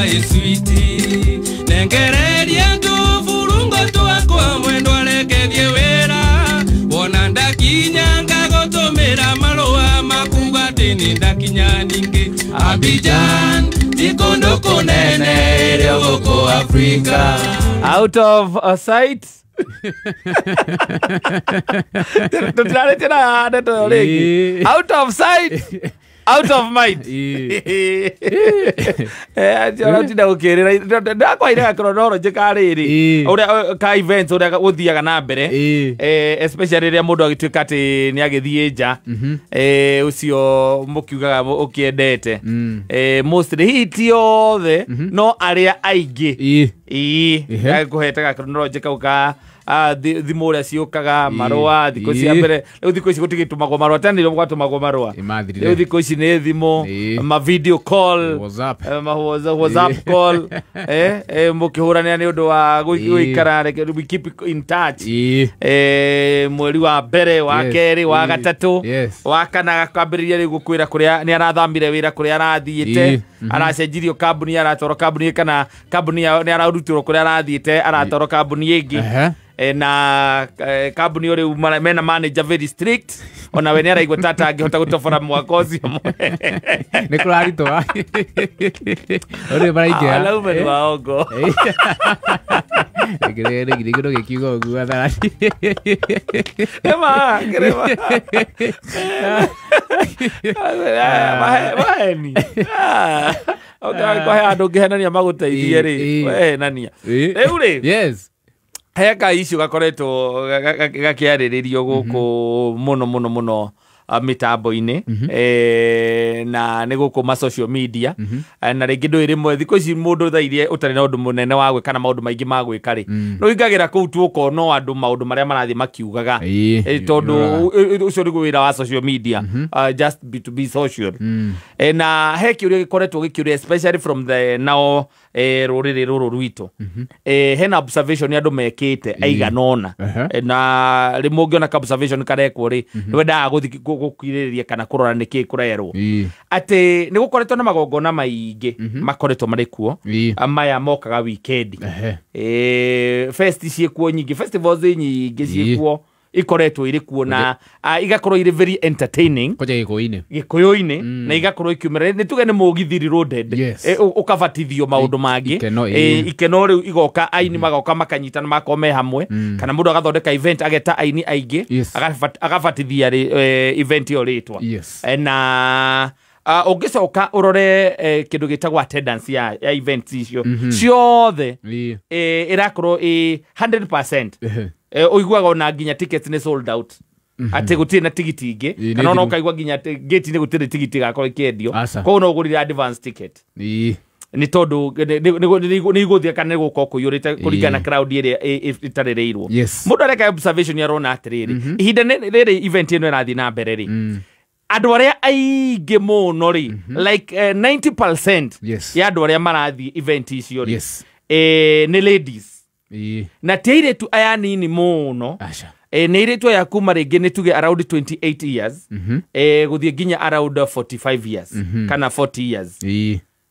my sweetie. Nengereria tũburungo twakwa mwendwa rekethie wĩra. Wona ndakinya ngagũtũmĩra marũa makuga atĩ nĩ ndakinya ningĩ. Abidjan ti kũndũ kũnene ĩrĩa gũkũ Afrika. Out of sight. Tũtirarĩtie na ndeto ĩyo rĩngĩ. Out of sight, out of mind. Ũratinda gũkĩrĩra ndakwaire gakronology ka rĩrĩ ũrĩa ka events ũrĩa gũthiaga na mbere, especially rĩrĩa mũndũ agĩtuĩka atĩ nĩ agĩthiĩ nja, ũcio mũkiugaga ũkĩendete mostly hihi ti othe no arĩa aingĩ. Ĩĩ, kũhete gakronology kau ka thimũ ũrĩa ciũkaga, marũa thikũ cia mbere. Rĩu thikũ ici gũtigĩtũmagwo marũa, tene nĩrĩo gwatũmagwo marũa. Rĩu thikũ ici nĩ thimũ, ma video call, ma WhatsApp call, mũkĩhũranĩra nĩ ũndũ wa gũikara, we keep in touch. Mweri wa mbere, wa kerĩ, wa gatatũ, wa kana akambĩrĩria rĩu gũkwĩra kũrĩa nĩ arathamire wĩra, kũrĩa arathiĩte, aracenjirio kambuni, aratwarwo kambuni, kana kambuni nĩ ararutirwo kũrĩa arathiĩte, aratwarwo kambuni ĩngĩ. Na kambuni rĩu mena manager very strict, ona we nĩ araigua tata angĩhota gũtobora mwaka ũcio. Nĩ kũraritũha. Ũrĩa maraingĩra. Araume nĩ waongo. Gĩkĩro gĩkiuga ũguo atharani. Nĩma, kĩrĩma. Maheni. Ũngĩkorwo he handũ ũngĩhenania magũteithie rĩ, wehenania. Rĩu rĩ. Yes. Heka icio gakoretwo gakĩarĩrĩrio gũkũ mũno mũno mũno mĩtambo-inĩ, na nĩ gũkũ ma social media, na rĩngĩ ndũĩ rĩmwe thikũ ici mũndũ thaa iria ũtarĩ na ũndũ mũnene wa gwĩka na maũndũ maingĩ ma gwĩka rĩ, nĩ ũingagĩra kũu tu ũkona o andũ maũndũ marĩa marathiĩ makiugaga, tondũ ũcio nĩguo wĩra wa social media, just to be social. Na he kĩũria gĩkoretwo gĩkĩũria especially from the now rũrĩrĩ rũrũ rwitũ. Hena observation andũ mekĩte aigana ũna, na rĩmwe ũngĩona ka observation karekwo rĩ, nĩ wendaga gũthiĩ gũkirĩrĩria kana kũrora nĩkĩ kũrerwo. Atĩ nĩ gũkoretwo na magongona maingĩ makoretwo marĩ kuo, maya mokaga weekend. Fest ciĩkuo nyingĩ, festivals nyingĩ ciĩkuo ikoretwo irĩ kuo, na igakorwo irĩ very entertaining koja gĩkũyũ-inĩ, gĩkũyũ-inĩ, na igakorwo ikiumĩra nĩ tuge nĩ mũgithi reloaded, ũkabatithio maũndũ mangĩ, ikeno rĩu igoka, aini magoka makanyitana makorwo me hamwe, kana mũndũ agathondeka event ageta aini aingĩ, agabatithia event ĩyo rĩtwa. Na ũngĩcoka ũrore kĩndũ gĩtagwo attendance ya events icio ciothe, ĩrakorwo ĩ 100%. Ũiguaga ona nginya tickets nĩ sold out, atĩ gũtirĩ na tigiti ingĩ, kana ona ũkaigua nginya gate-inĩ gũtirĩ tigiti ĩgakorwo ĩkĩendio, koguo no ũgũrire advance ticket nĩ tondũ nĩ igũthiĩ kana nĩ gũkorwo kũiyũrĩte kũringana na crowd ĩrĩa ĩtarĩrĩirwo. Mũndũ areka observation arona atĩrĩrĩ, ihinda rĩrĩ event ĩno ĩrathiĩ na mbere rĩ, andũ arĩa aingĩ mũno rĩ, like 90% ya andũ arĩa marathiĩ event icio rĩ, nĩ ladies. Na ti airĩtu aya nini mũno, nĩ airĩtu aya kuma rĩngĩ nĩ tuge around 28 years, gũthiĩ nginya around 45 years kana 40 years,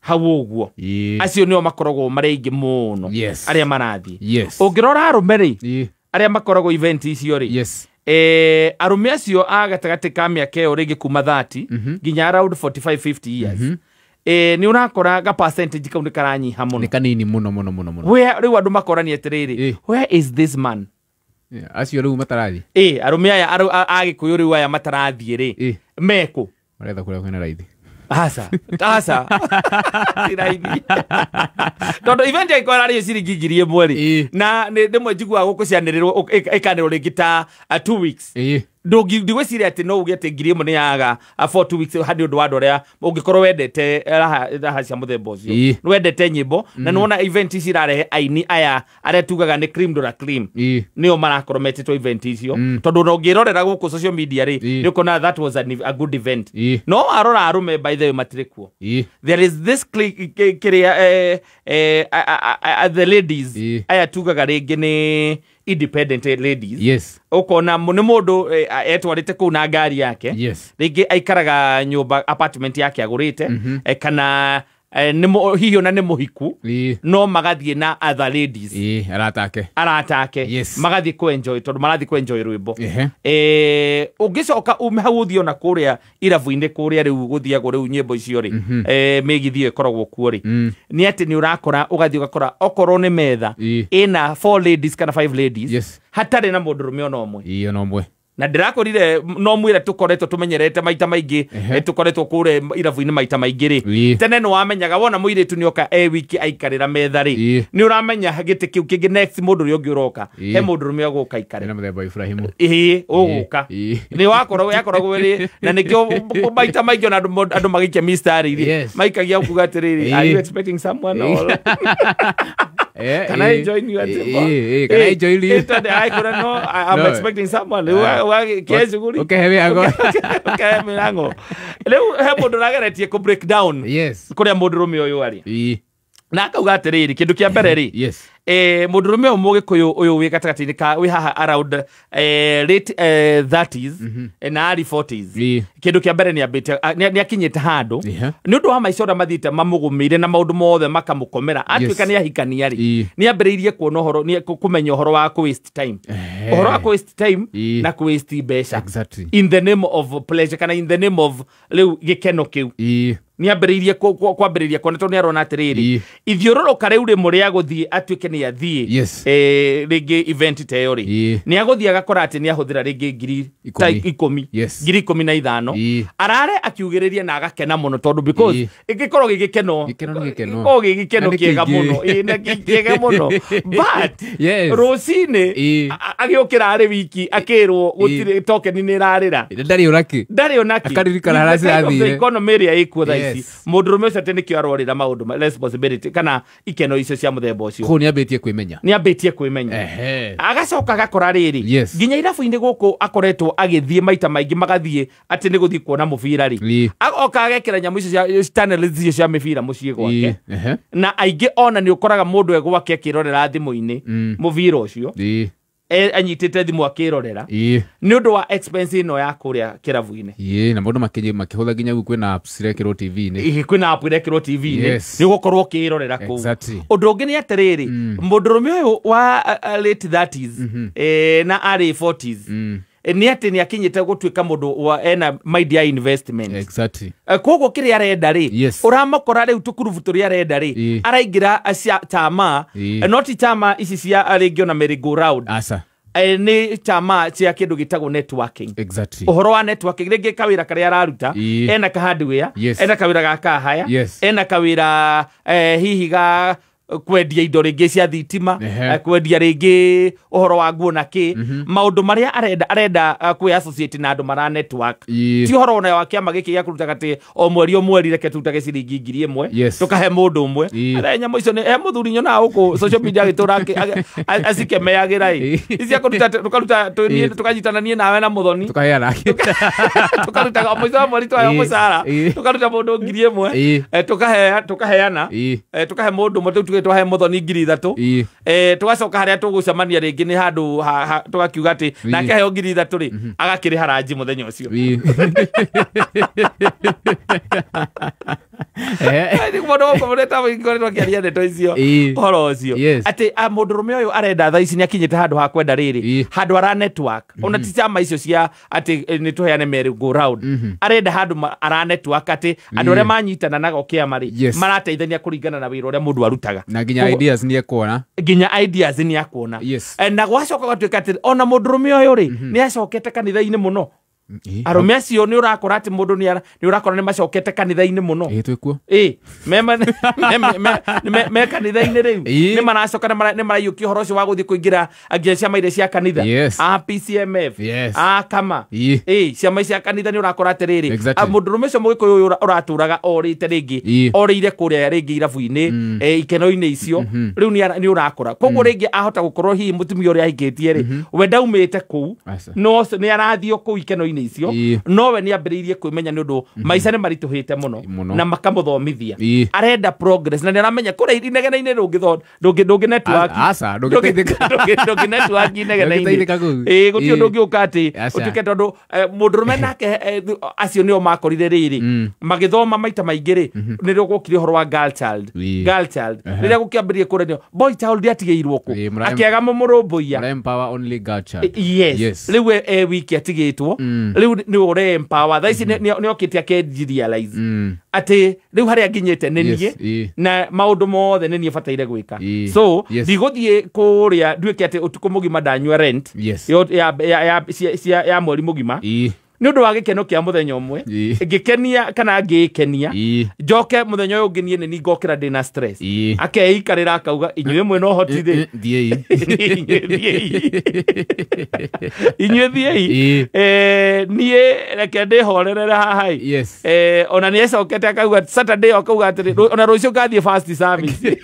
hau ũguo. Acio nĩo makoragwo marĩ aingĩ mũno arĩa marathiĩ. Ũngĩrora arũme rĩ, arĩa makoragwo event icio rĩ, arũme acio a gatagatĩ ka mĩaka ĩyo rĩngĩ kuma 30 nginya around 45 50 years, nĩ ũrakora ga percentage kau nĩ karanyiha mũno, nĩ kanini mũno mũno mũno mũno. Rĩu andũ makorania atĩrĩrĩ, where is this man? Acio rĩu matarathiĩ, arũme aya a Gĩkũyũ rĩu aya matarathiĩ rĩ, mekũ? Maretha kũrĩa kwĩna raithi. Aca, aca. Ti raithi. Tondũ event ĩngĩkorwo ĩrarĩ ciringi 1,000 rĩ, na rĩmwe njiguaga gũkũ cianĩrĩrwo ĩkanĩrwo rĩngĩ ta 2 weeks. Ndigwĩciria atĩ no uge atĩ 1,000 nĩ yaga for 2 weeks harĩ ũndũ wa andũ arĩa ũngĩkorwo wendete raha cia mũthemba ũcio, nĩ wendete nyĩmbo, na nĩwona event ici irarehe aini aya arĩa tugaga nĩ cream de la cream, nĩo marakorwo metĩtwo event icio, tondũ ona ũngĩrorera gũkũ social media rĩ, nĩ ũkona that was a good event. No arora arũme by the way matirĩ kuo. There is this kĩrĩa the ladies aya tugaga rĩngĩ nĩ independent ladies. Yes. Ukona nĩ mũndũ etwarĩte kũu na ngari yake. Yes. Rĩngĩ aikaraga nyũmba apartment yake agũrĩte, kana hihi ona nĩ mũhiku no magathiĩ na other ladies aratake Yes. magathiĩ ku enjoy tondũ marathiĩ ku enjoy rwĩmbo. Ũngĩcoka ume hau ũthiĩ ona kũrĩa irabu-inĩ kũrĩa rĩu gũthiagwo rĩu nyĩmbo icio rĩ, mĩgithi ĩyo ĩkoragwo kuo rĩ, nĩ atĩ nĩ ũrakora ũgathiĩ ũgakora okorwo nĩ metha ĩna 4 ladies kana 5 ladies, Yes. hatarĩ na mũndũrũme ona ũmwe. Ĩĩ ona ũmwe. Na ndĩrakorire no mwĩre tũkoretwo tũmenyerete maita maingĩ, tũkoretwo kũrĩa irabu-inĩ maita maingĩ rĩ, tene nĩ wamenyaga wona mũirĩtu nĩoka e wiki aikarĩra metha rĩ, nĩ ũramenya gĩtĩ kĩu kĩngĩ next mũndũ ũrĩa ũngĩ ũroka he mũndũrũme ũgũka aikarĩra. Ena mũthemba wa Ibrahimu. Ĩĩ ũgũka nĩ wakoragwo yakoragwo ĩrĩ na nĩkĩo maita maingĩ ona andũ magĩikia mistari rĩ, maikagia kuga atĩrĩrĩ, are you expecting someone or can I join you at the bar? Can I join you? I couldn't know. I'm no. expecting someone. Okay, okay, milango. Leo he mundu rageretie ku break down. Yes. Kuria mundurume uyu ari. Na akauga atiriri kindu kia mbere ri. Yes. Mundurume uyu mugikuyu uyu wi gatagati-inĩ ka wi haha around late 30s na early 40s. Kindu kia mbere ni ambite ni akinyite handu. Ni undu wa maica uria mathiite mamugumire na maundu mothe makamukomera. Atuika ni ahikania ri. Ni ambiriirie kuona uhoro ni kumenya uhoro wa ku waste time. Uhoro wa ku waste time na ku waste mbeca. Exactly. In the name of pleasure kana in the name of riu gikeno kiu. Ni ambiriirie kwambiriiria kuona tondu ni arona atiriri ithiũrũrũka rĩu rĩmwe rĩa gũthiĩ atuĩke nĩ athiĩ rĩngĩ event ta ĩyo rĩ, nĩ agũthiĩ agakora atĩ nĩ ahũthĩra rĩngĩ ngiri ikũmi, ngiri 15, arare akiugĩrĩria na agakena mũno tondũ because ĩngĩkorwo gĩ gĩkeno gĩkorwo gĩ gĩkeno kĩega mũno, na kĩega mũno, but rũcinĩ agĩũkĩra arĩ wiki akĩrwo gũtirĩ token nĩ ĩrarĩra, ndarĩ onakĩ, ndarĩ onakĩ, akaririkana harĩa cirathire, economy ĩrĩa ĩkuo thaa ici mũndũrũme ũcio atĩ nĩkĩo arorĩra maũndũ responsibility kana ikeno icio cia mũthemba ũcio. Kũu nĩambĩtie kwĩmenya, nĩambĩtie kwĩmenya, agacoka agakora rĩrĩ nginya irabu-inĩ gũkũ akoretwo agĩthiĩ maita maingĩ magathiĩ atĩ nĩ gũthiĩ kuona mũbira rĩ, agoka agekĩra nyamũ icio cia channel icio cia mĩbira mũciĩ gwake, na aingĩ ona nĩ ũkoraga mũndũ e gwake akĩrorera thimũ-inĩ mũbira ũcio, anyitĩte thimũ akĩrorera nĩ ũndũ wa expense ĩno ya kũrĩa kĩrabu-inĩ. Na mũndũ makĩhũtha nginya kwĩna apps irekĩrwo TV-inĩ, kwĩna app irekĩrwo TV-inĩ nĩ ũgũkorwo ũkĩrorera kũu. Ũndũ ũngĩ nĩ atĩrĩrĩ, mũndũrũme ũyũ wa late 30s na early 40s nĩ atĩ nĩ akinyĩte gũtuĩka mũndũ wa ena mind ya investment. Exactly. Koguo kĩrĩa arenda rĩ, ũramũkora rĩu tũkurubu tũrĩa arenda rĩ, araingĩra chama, no ti chama ici cia rĩngĩ ona merry go round. Aca. Nĩ chama cia kĩndũ gĩtagwo networking. Exactly. Ũhoro wa networking rĩngĩ kawĩra karĩa araruta, ena ka hardware, ena kawĩra ga kahaya, ena kawĩra hihi ga kwendia indo rĩngĩ cia thitima, kwendia rĩngĩ ũhoro wa nguo na kĩ, maũndũ marĩa arenda kwĩ associate na andũ mara network. Ti ũhoro ona wa kĩama gĩkĩ gĩa kũrutaga atĩ o mweri o mweri reke tũrutage ciringi 1,000 tũkahe mũndũ ũmwe. Arĩa nyamũ icio he mũthuri nyonaga gũkũ social media agĩtũra acikemeagĩra ĩ ici akũruta tũkaruta tũkanyitana niĩ nawe na mũthoni tũkaheana tũkarutaga o mũico wa mweri twaheo mũcara tũkaruta mũndũ 1,000 tũkaheana tũkahe mũndũ ũmwe rĩu twahe muthoni 3,000 tugacoka haria tugucemania ringi ni handu tugakiuga ati nake heo 3,000 ri agakiriha ranji muthenya ucio. Mũndũ ũkoretwo ngoretwo akĩaria ndeto icio ũhoro ũcio atĩ mũndũrũme ũyũ arenda thaa ici nĩakinyĩte handũ ha kwenda rĩrĩ handũ ara network ona ti chama icio cia atĩ nĩ tũheane merry go round arenda handũ ara network atĩ andũ arĩa manyitana nago kĩama rĩ marateithania kũringana na wĩra ũrĩa mũndũ arutaga na nginya ideas nĩ ekuona nginya ideas nĩ akuona na gwacoka gwatuĩka atĩ ona mũndũrũme ũyũ rĩ nĩ acokete kanitha-inĩ mũno. Arũme acio nĩ ũrakora atĩ mũndũ nĩ ũrakora nĩ macokete kanitha-inĩ mũno. Twĩkuo. Me kanitha-inĩ rĩu nĩ maracoka nĩ maraiyũkia ũhoro ũcio wa gũthiĩ kũingĩra nginya ciama iria cia kanitha a PCMF a kama ciama cia kanitha nĩ ũrakora atĩrĩrĩ mũndũrũme ũcio mũgĩkũyũ ũyũ ũratũraga orĩte rĩngĩ orĩire kũrĩa rĩngĩ irabu-inĩ ikeno-inĩ icio rĩu nĩ ũrakora koguo rĩngĩ ahota gũkorwo hihi mũtumia ũrĩa ahikĩtie rĩ we ndaumĩte kũu no nĩ arathiĩ kũu ikeno-inĩ iratũ-inĩ icio nowe nĩ ambĩrĩirie kwĩmenya nĩ ũndũ maica nĩ maritũhĩte mũno na makamũthomithia arenda progress na nĩ aramenya kũrĩa inegene-inĩ ndũngĩ network aca ndũngĩ network inegene-inĩ gũtirĩ ũndũ ũngĩũka atĩ ũtuĩke tondũ mũndũrũme nake acio nĩo makorire rĩrĩ magĩthoma maita maingĩ rĩ nĩrĩo gwokire ũhoro wa girl child rĩrĩa gũkĩambĩrĩrie kũrenio boy child atigĩirwo kũ akĩaga mũmũrũmbũiya empower only girl child. Yes. Rĩu e wiki atigĩtwo rĩu nĩ ũre empower thaa ici nĩ okĩte akeji-realize atĩ rĩu harĩa nginyĩte nĩ niĩ na maũndũ mothe nĩ niĩ bataire gwĩka so ndigũthiĩ kũrĩa nduĩke atĩ ũtukũ mũgima ndanyua rent ya mweri mũgima nĩ ũndũ wa gĩkeno kĩa mũthenya ũmwe ngĩkenia kana ngĩkenia njoke mũthenya ũyũ ũngĩ niĩ nĩ ngokĩra ndĩna stress akeikarĩra akauga inyuĩ mwĩna ũhoti rĩ inyuĩ thiĩi niĩ reke ndĩhorerere haha ĩ ona nĩ ecokete akauga Saturday akauga atĩrĩ ona rũciũ ngathiĩ fast service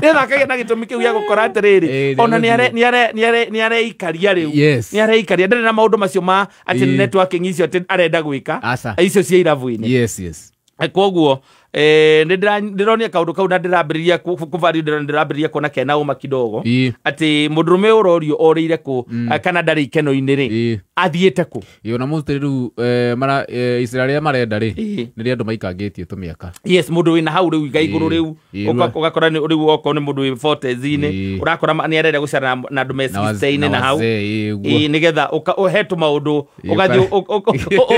nĩthakagia na gĩtũmi kĩu gĩa gũkora atĩrĩrĩ ona nĩ areikaria rĩu nĩ areikaria ndarĩ na maũndũ macio ma atĩ networking icio atĩ arenda gwĩka icio cia irabu-inĩ. Yes. Koguo ndĩronia kaũndũ kau na ndĩrambĩrĩria kũvario ndĩrambĩrĩria kuona kena ũma kidogo atĩ mũndũrũme ũrorio orĩire kũ kana ndarĩ ikeno-inĩ rĩ athiĩte kũ. Ona mostly rĩu icera rĩrĩa marenda rĩ nĩ rĩa andũ maikangĩtie tũmĩaka. Yes, mũndũ wĩna hau rĩu iga igũrũ rĩu ũgakora rĩu okorwo nĩ mũndũ wĩ 40s-inĩ ũrakora nĩ arenda gũcera na andũ me 60-inĩ na hau nĩgetha ũhe tũmaũndũ ũgathiĩ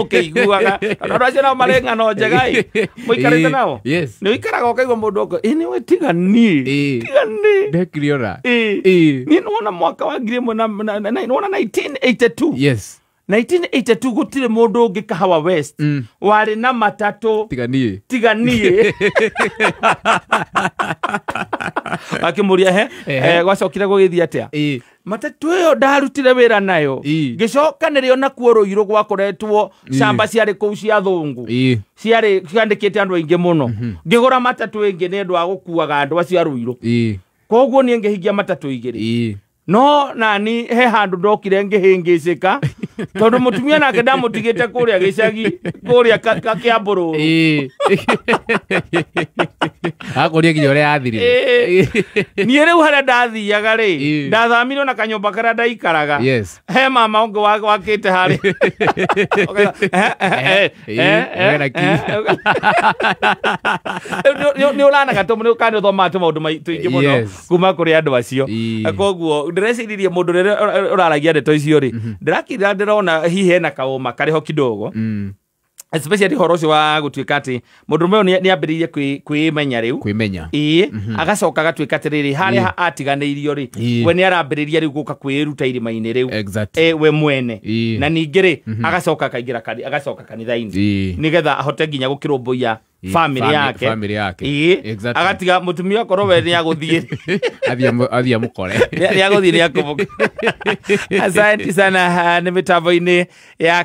ũkĩiguaga andũ acio nao marĩ ng'ano njega ĩ mũikarĩte nao. Yes. Nĩ ũikaraga ũkaigua mũndũ ũko ĩ nĩwe tiga niĩ tiga niĩ ndekire ona niĩ nĩwona mwaka wa 1982. Yes. 1982 gũtirĩ mũndũ ũngĩ Kahawa West warĩ na matatũ tiga niĩ akĩmũria he gwacokire gũgĩthiĩ atĩa matatũ ĩyo ndarutire wĩra nayo ngĩcoka nĩrĩo nakuo Rũirũ gwakoretwo camba ciarĩ kũu cia thũngũ ciarĩ ciandĩkĩte andũ aingĩ mũno ngĩgũra matatũ ĩngĩ nĩ ũndũ wa gũkuaga andũ acio a Rũirũ koguo niĩ ngĩhingia matatũ igĩrĩ no nani he handũ ndokire ngĩhĩngĩcĩka tondũ mũtumia nake ndamũtigĩte kũrĩa gĩcagi kũrĩa Kĩambũrũrũ akũria nginya ũrĩa yathirire niĩ rĩu harĩa ndathiaga rĩ ndathamirwo na kanyũmba karĩa ndaikaraga he mama ũngĩ wakĩte harĩa nĩ ũranaga kana nĩ ũthomaga tũmaũndũ tũingĩ mũno kuma kũrĩ andũ acio koguo ndĩreciririe mũndũ rĩrĩa ũraragia ndeto icio rĩ ndĩrakira ndĩrona hihi hena kaũma karĩ ho kidogo especially horo ũcio wa gũtuĩka atĩ mũndũrũme ũyũ nĩ ambĩrĩirie kwĩmenya rĩu ĩĩ agacoka agatuĩka atĩrĩrĩ harĩa atiganĩirio rĩ we nĩ arambĩrĩria rĩu gũka kwĩruta irĩma-inĩ rĩu we mwene na ningĩ rĩ agacoka akaingĩra agacoka kanitha-inĩ nĩgetha ahote nginya gũkĩrũmbũiya family yake Exactly. Agatiga mũtumia okorwo we nĩ agũthiĩ athiĩ amũkore nĩ agũthiĩ nĩ akũmũkora. Asante sana nĩ mĩtambo-inĩ ya